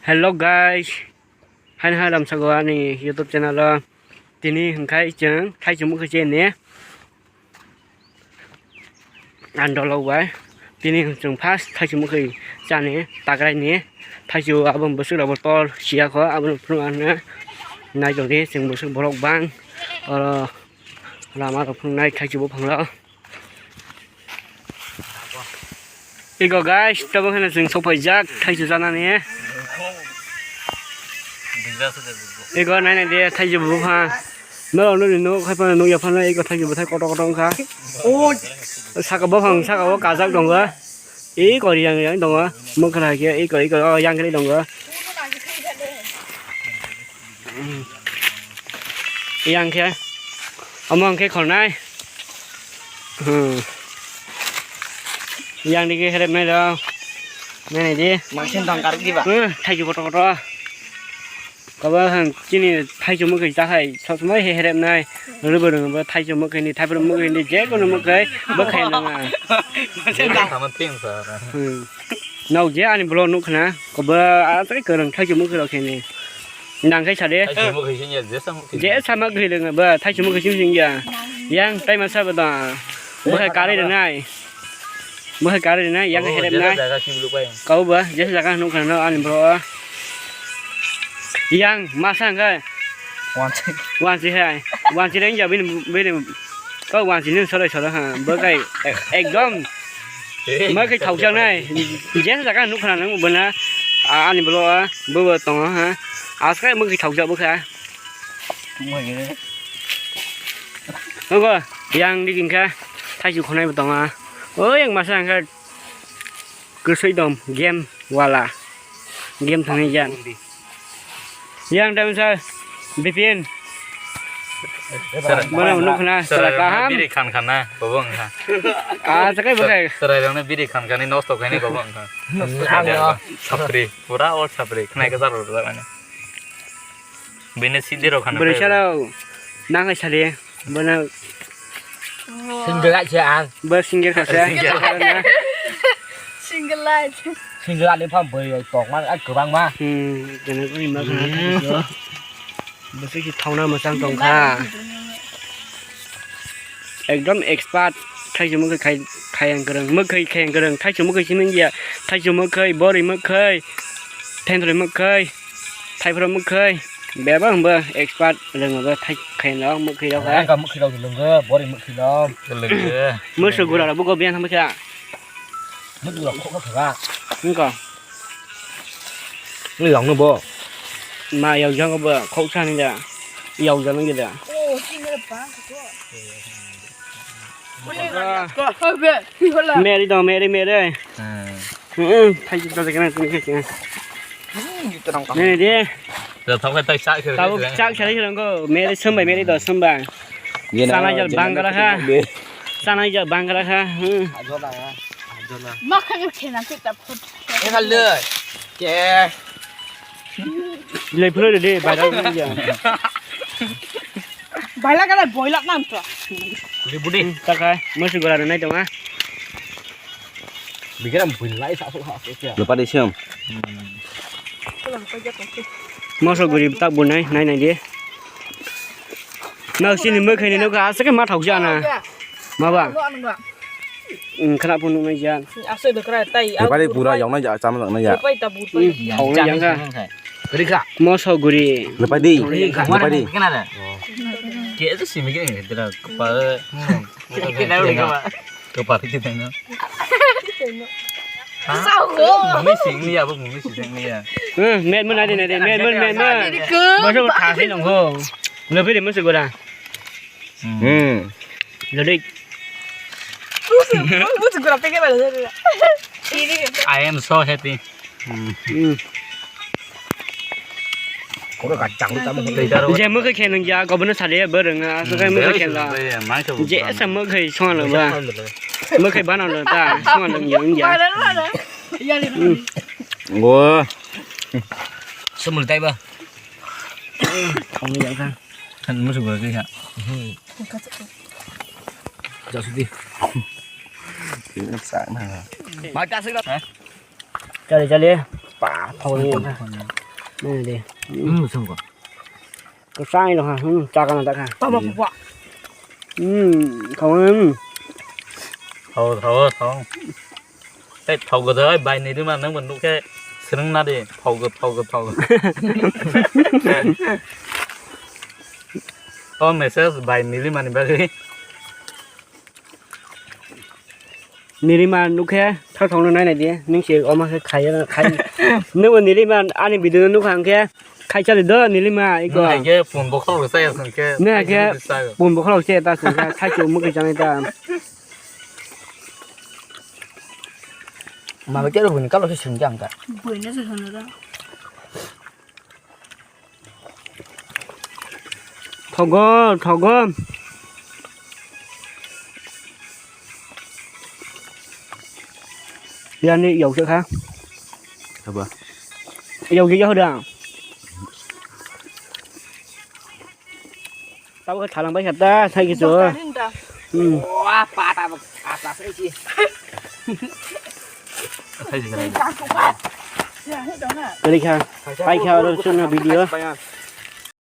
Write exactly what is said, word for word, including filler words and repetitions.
Hello guys, haino hai ramsago ani YouTube channel o. Tini hwnkhe chwng thaichung mwkhwi cheni andolok bai. Tini chwng first thaichung mwkhwi chani takraini thaichung abo bwswk rokbo tor siyakho, abo phunukna naitongdi chwng bwswk borok bang oro lama rok phunuknai thaichung buphang rok. Ego guys, tabuk hwnwi chwng sokphaijak thaichu chanani. Ego nainai de thaichu buphang. Norok nini nuk hai phano nukya phano ego thaichu bwthai kotor kotor wngkha. Saka buphang saka o kajak tongo. Eko yang yang tongo. Mwkhra hai khe eko eko o yang khe tongo. Yang khe omo hwnkhe khornai. Hmm. Yang digi herep nai do. Nai nai di. Mangsin dong karwi diba? Hmm, thaichu kotor kotor. Kabo hwn chini thaichu mwkhwi ta hai, sosmai he herep nai. Rwbo rwbo thaichu mwkhwi ni, thaiphuru mwkhwi ni, je kono mwkhwi, bo khai nanga. Mangsin dong. Tamo tin sa. Hmm. Nok je ani vlog nuk khna, kabo a tei kwrwng thaichu mwkhwi rok khe ni. Nang khai sade. Thaichu mwkhwi sing ya, jesa mwkhwi. Jesa mwkhwi rwng ba, thaichu mwkhwi sing sing ya. Yang tai masa ba da. Bo hai kari rwnai. Bo hai kari rwnai, yang herep nai. Jaga kim lupai. Kau ba, jesa jaga nuk khna ani bro. Yang masa hwnkhe. Wansi. Wansi hai. Wansi reng ya bini, bini. Kau wansi ni sore sore ha. Bo kai ekdom. Mwkhwi thaukjak nai. Jesa jaga nuk khna nang bo na. Ani bro bo bo tongo ha. Aswk mwkhwi thaukjak bo kha. Ogo yang di hwnkhe thaichu khonai bo tongo. O yang masa hwnkhe kwswi dom game wala. Game thangni yang. Yang dam sa Bipin. Mana nuk khna sara kaham. Biri khan khan na bobo wngkha. Ah, sakai bakai. Sarai rokno biri khan khan ni nosto khaini bobo wngkha. Sapri, pura all sapri. Khnai ka zaro rok ani. Bini sidi rok khana. Bwrwi sara nangai sari. Bono single light se ang. Bo single khase. Single light. Single light ni phang bwrwi rok tongma kwbangma. Hmm, jene ko ima khana. Bwswk se thauna mwchang tongkha. Ekdom expert. Thaichung mwkhwi khai, khayang kwrwng. Mwkhwi khayang kwrwng. Thaichung mwkhwi simi ya. Thaichung mwkhwi, bwrwi mwkhwi, thenthwrwi mwkhwi, thaiphwrwng mwkhwi. Bebak hwnba expert rwngo bo thai khayang rok mwkhwi rok ha. Ang ka mwkhwi rok lwngo, bwrwi mwkhwi rok. Lwngo. Mwsuk gura rok bugo biyan hamkha. Mwsuk gura khok khok kha. Wngkha. Ni yong no bo. Ma yong jang bo khok sa ni da. Yong jang ni da. Oh, sini ada bang ko. Meri dong, meri, meri. Hmm. Hmm, thai jik dajak na sini ke. Hmm, gitu dong. Ni de. Tabuk chak sari sari nanggo. Meri sumbai, meri do sumbai. Sana jal bangkara kha. Sana jal bangkara kha. Hmm. Ajola, ajola. Ma kha ke khena ke ta phut. E kha le. Ke. Bilai phulai de, baira ya. Baila kala boila nam to. Budi budi. Hmm, takai, musu gora nai tonga. Bigram buin lai sa so ha so kya. Lupa di siam. Moso guri tak bunai, nai nai di. Nau sini mekhe ni nau ka asa ke ma thok jana. Ma ba. Khana pun nai jan. Asa de kra tai. Lupa di pura yang nai ja, sama tak nai ja. Lupa di tabur. Thok nai yang ka. Rikha. Moso guri. Lupa di. Lupa di. Kena da. Ke itu simi ke ni, tera kepala. Kena udah kepala. Kepala kita ni. Sao ko. Mami sing ni apa mami sing ni ya. Hmm, men men ade ade, men men men men. Masuk thasi nunggu. Lebih deh masuk gora. Hmm. Lebih. Masuk gora pengen balik. I am so happy. Hmm. Koro kacang utama. Je mukhe khe nung ya, gobono sale bo rung, aswk khe mukhe khe la. Je sa mukhe song la ba. Mukhe bana la ta, song la ya ya. Wo. Sumul tai ba. Thong ya ka. Kan musu ba ya. Jasudi. Ini sak na. Mai ta sik la. Chale, chale. Pa, thok ni. Nai de. Hmm, sungko. Kwchai no ha, hmm, chaka na dakha. Tamo kwa. Hmm, thok, hmm. Thok, thok, thok. Hey, thok go dai, bai ni rima nang ban dukhe, sreng na de, thok go, thok go, thok go. Oh, message bai ni rima ni bagwi. Nirima nukhe thar thongno nai nai di, nung se oma khe khai, khai. Nungbo Nirima ani video no nukha hwnkhe khai chali do Nirima iko. Nung hai khe pun bokhorok sai aswng khe. Nung hai khe pun bokhorok se ta aswng khe khai chuk mukhi chanai ta. Mama khe rw buini kalo se swngjak ang kha. Buino se hwnwi da. Thogo, thogo. Yani yau se kha. Haba. Yau se yau da. Tabo khe thalang bai kha ta, sai kichu. Hmm. Wah, pata bo, pata sai chi. Sai chi kha. Kali kha. Pai kha oro chuna video.